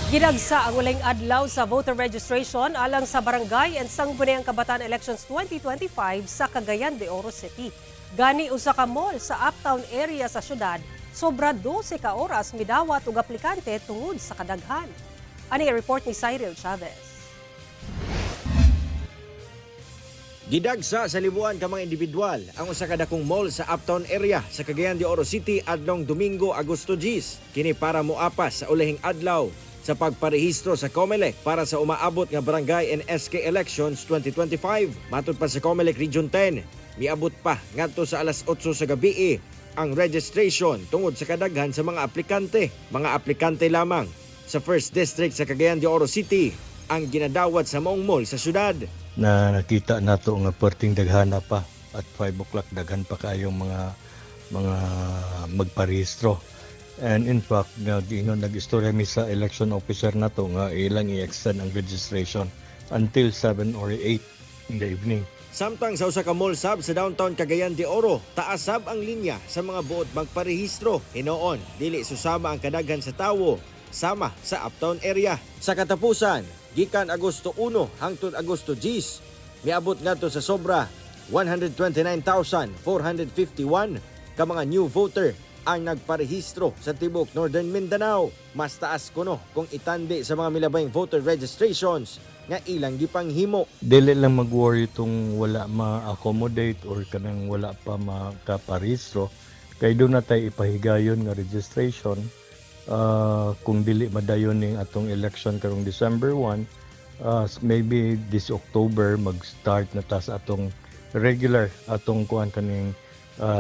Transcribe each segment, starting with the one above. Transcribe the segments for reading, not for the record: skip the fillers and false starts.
Gidagsa ang ulahing adlaw sa voter registration alang sa Barangay and Sangguniang Kabataan Elections 2025 sa Cagayan de Oro City. Gani usa ka mall sa Uptown area sa syudad, sobra 12 ka oras midawat og aplikante tungod sa kadaghan. Ani report ni Cyril Chavez. Gidagsa sa libuan ka mga individual ang usa ka dakong mall sa Uptown area sa Cagayan de Oro City adlong Domingo, Agosto 10. Kini para moapas sa ulahing adlaw sa pagparehistro sa COMELEC para sa umaabot nga Barangay and SK Elections 2025. Matod pa sa COMELEC Region 10, miabot pa ngadto sa alas 8 sa gabi ang registration tungod sa kadaghan sa mga aplikante. Mga aplikante lamang sa First District sa Cagayan de Oro City ang ginadawat sa maong mall sa syudad. Na nakita nato nga perting daghana pa at 5 o'clock, daghan pa kayong mga magparehistro. And in fact, nag-ingon, nag-istorya mi sa election officer nato nga ilang i-extend ang registration until 7 or 8 in the evening. Samtang sa usa ka mall sab sa downtown Cagayan de Oro, taas sab ang linya sa mga buot magparehistro. Hinoon, dili susama ang kadaghan sa tawo sama sa Uptown area. Sa katapusan, gikan Agosto 1 hangtod Agosto 10, miabot ngadto sa sobra 129,451 ka mga new voter ang nagparehistro sa tibok Northern Mindanao. Mas taas kuno kung itandi sa mga milabayng voter registrations nga ilang gipanghimo. Dili lang mag-worry itong wala ma-accommodate or kanang wala pa makaparehistro kay duna tay ipahigayon nga registration. Kung dili madayon ning atong election karong December 1, maybe this October mag-start na ta sa atong regular atong kuan kaning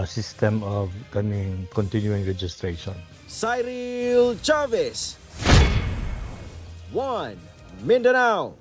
system of kaning continuing registration. Cyril Chavez. 1 Mindanao.